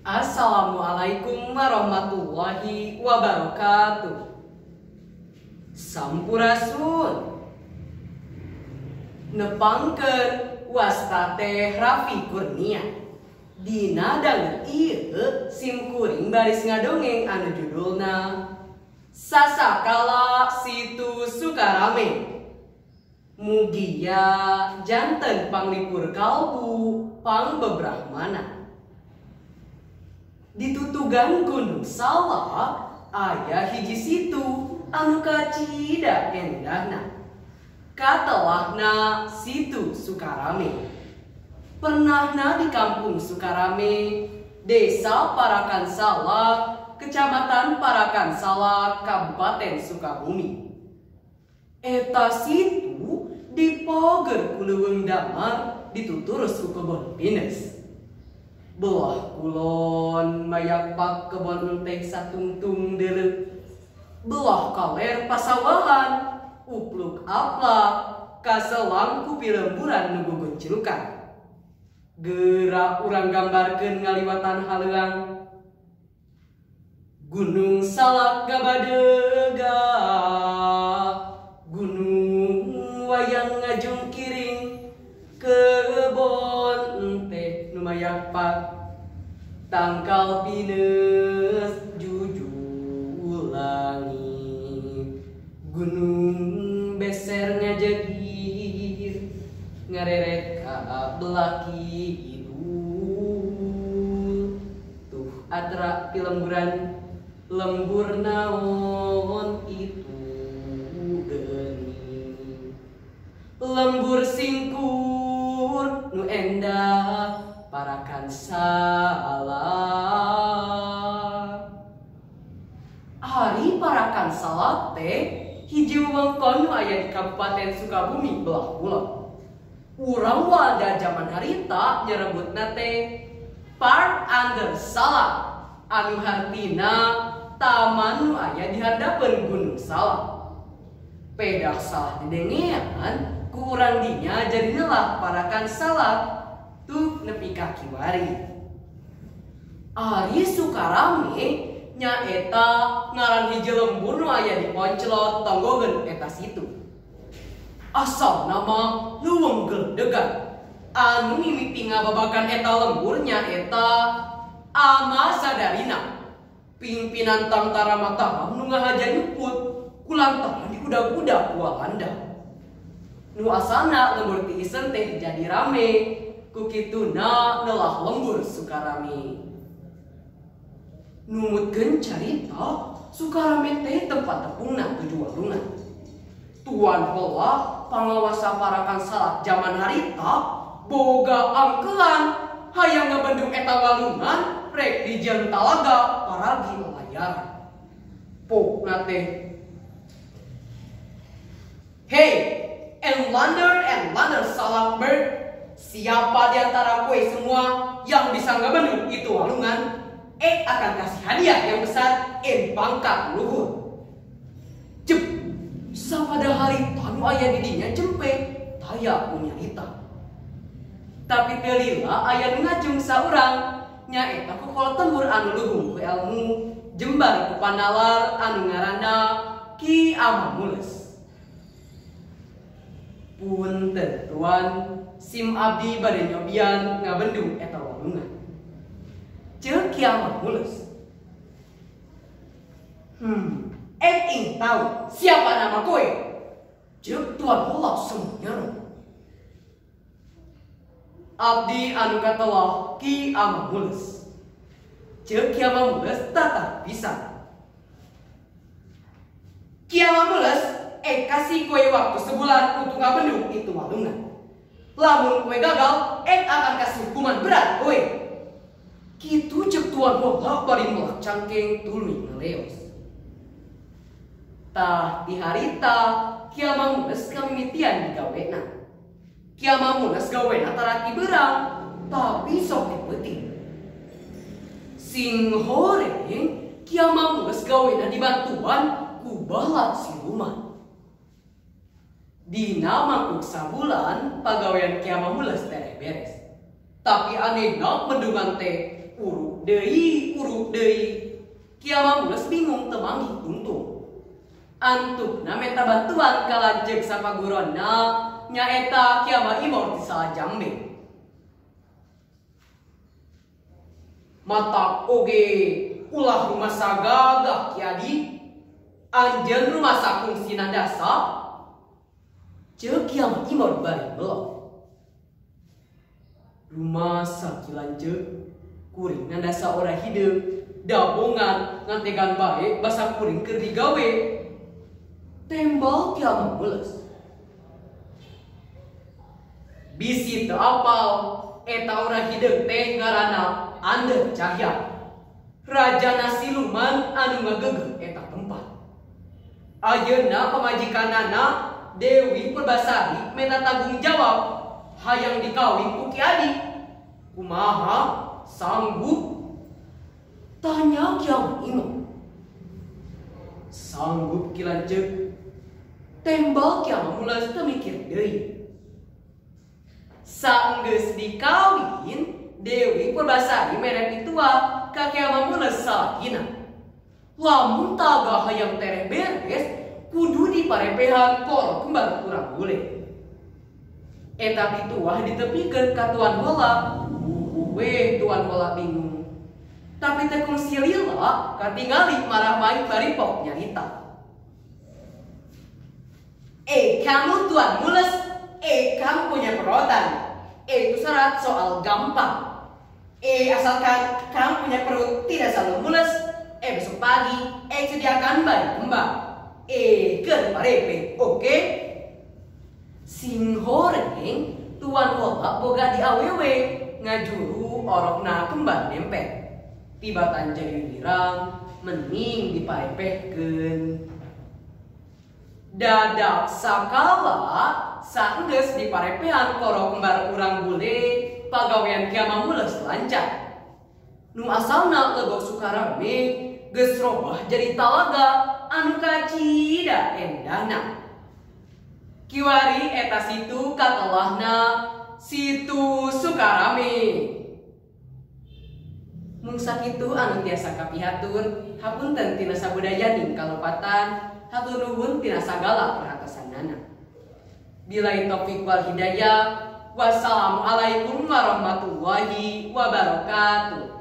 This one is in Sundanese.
Assalamualaikum warahmatullahi wabarakatuh. Sampurasun. Nepangkeun wasta teh Rafi Kurnia. Dina danget ieu sim kuring baris ngadongeng anu judulna Sasakala Situ Sukarame. Mugia janten panglipur kalbu pangbebrahmana. Ditutugan Gunung Salak aya hiji situ anu kacida endahna. Katelahna Situ Sukarame. Pernahna di kampung Sukarame, Desa Parakan Salak, Kecamatan Parakan Salak, Kabupaten Sukabumi. Eta situ dipoger ku leuweung damar dituturus ku kebon pinus. Belah kulon mayakpak kebon teh satungtung deuleu. Belah kaler pasawahan, upluk aplak, kaselang ku pilemburan nu guguncilukan. Geura urang gambarkeun ngaliwatan haleuang. Gunung Salak gabadega, gunung wayang ngajungkiring, kebon teh nu mayakpak, tangkal pinus jujul langit, gunung beser ngajegir, ngareret ka belah kidul. Tuh atra pilemburan lembur naon itu geuning, lembur singkur nu endah Parakan Salak. Ari Parakan Salak teh hiji wewengkon nu aya di Kabupaten Sukabumi belah kulon. Urang Walanda jaman harita nyerebutna teh Park Under Salak, anu hartina taman nu aya di handapeun Gunung Salak. Pedah salah didengean ku urang dinya jadi nelah Parakan Salak tuh nepi ka kiwari. Ari Sukarame nyaeta ngaran hiji lembur nu aya di Ponclot tonggogeun eta situ. Asal nama leuweung geledegan anu mimiti ngababakan eta lembur nyaeta Ama Sadarina, pimpinan tantara Mataram nu ngahaja nyuput kulantaran diudag-udag ku Walanda. Nu asalna lembur tiisen teh jadi rame, ku kituna nelah lembur Sukarame. Numutkeun carita, Sukarame teh tempat tepungna tuju walungan. Tuan Hola pangawasa Parakan Salak jaman harita boga angkelan hayang ngabendung eta walungan rek dijieun talaga paragi layaran. Pokna teh, "Hey, Enlander Enlander Salakberg, siapa di antara kue semua yang bisa ngebendung itu walungan, akan kasih hadiah yang besar en pangkat luhur." Cep, sapada hari tanu aya di dinya cempe, taya punya ita. Tapi teu lila aya nu ngacung saurang, nyaeta ku kolot lembur anu luhung ku elmu, jembar ku panalar anu ngaranna Ki Amamules. "Punten tuan, sim abdi bade nyobian ngabendung eta walungan." Ceuk Ki Amamules. Ing tahu siapa nama kowe?" Ceuk Tuan Hola semuanya. "Abdi anu katelah Ki Amamules." Ceuk Ki Amamules tata pisan. "Ki Amamules, kasih kowe waktu sebulan untuk ngabendung itu walungan. Lamun kowe gagal, akan kasih hukuman berat kowe." Kitu ceuk Tuan Hola bari melak cangkeng tuluy ngeleos. Tah di harita Ki Amamules kamimitian digawena. Ki Amamules gawena taraki berang, tapi sok dipeuting. Sing horeng Ki Amamules gawena dibantuan ku balat siluman. Dina mangkuk sabulan pagawean Ki Amamules tereh beres. Tapi anehna bendungan teh uruk deui uruk deui. Ki Ama Mules bingung teu manggih tungtung. Antukna menta bantuan ka lanceuk sapagurona nyaeta Ki Ama Imor ti Salajambe. Matak oge ulah rumasa gagah Ki Adi, anjeun rumasa kungsi nandasa. Ceuk Ki Ama Imor bari belok. Rumasa Ki Lanceuk kuring nandasa ora hideung, dabongan ngantegan bae basa kuring keur digawe. Tembal Ki Ama Mules. Bisi teu apal eta ora hideung teh ngaranna Andeur Cahya, rajana siluman anu ngagegeh eta tempat. Ayeuna pamajikanana Dewi Purbasari menta tanggung jawab hayang dikawin ku Ki Adi. Kumaha sanggup? Tanya Ki Ama Imor. Sanggup Ki Lanceuk. Tembal Ki Ama Mules teu mikir deui. Saenggeus dikawin, Dewi Purbasari mere pitua ka Ki Ama Mules salakina. Lamun tagah hayang tereh beres, kudu diparepehan koro kembar urang bule. Eta pituah ditepikeun ka Tuan Bola. Weh Tuan Bola bingung. Tapi teu kungsi lila katingali marah main bari pok nyarita. Kamu Tuan Mules, kamu punya perotan. Itu syarat soal gampang. Asalkan kamu punya perut tidak selalu mules. Besok pagi, sediakan bayi kembang. Ke parepe, oke? Sing horeng Tuan Bola boga di awewe ngajuru orokna kembar nempel. Tibatan jadi wirang mening diparepehkeun. Dadak sakala saenggeus diparepehan koro kembar urang bule, pagawean Ki Ama Mules lancar. Nu asalna legok Sukarame geus robah jadi talaga anu kacida endahna. Kiwari eta situ katelahna situ Sukarame. Mung sakitu anu tiasa kapihatur, hapunten tina sabudayaning kalopatan, hatur nuhun tina sagala perhatosanana. Billahi taufik wal hidayah. Wassalamualaikum warahmatullahi wabarakatuh.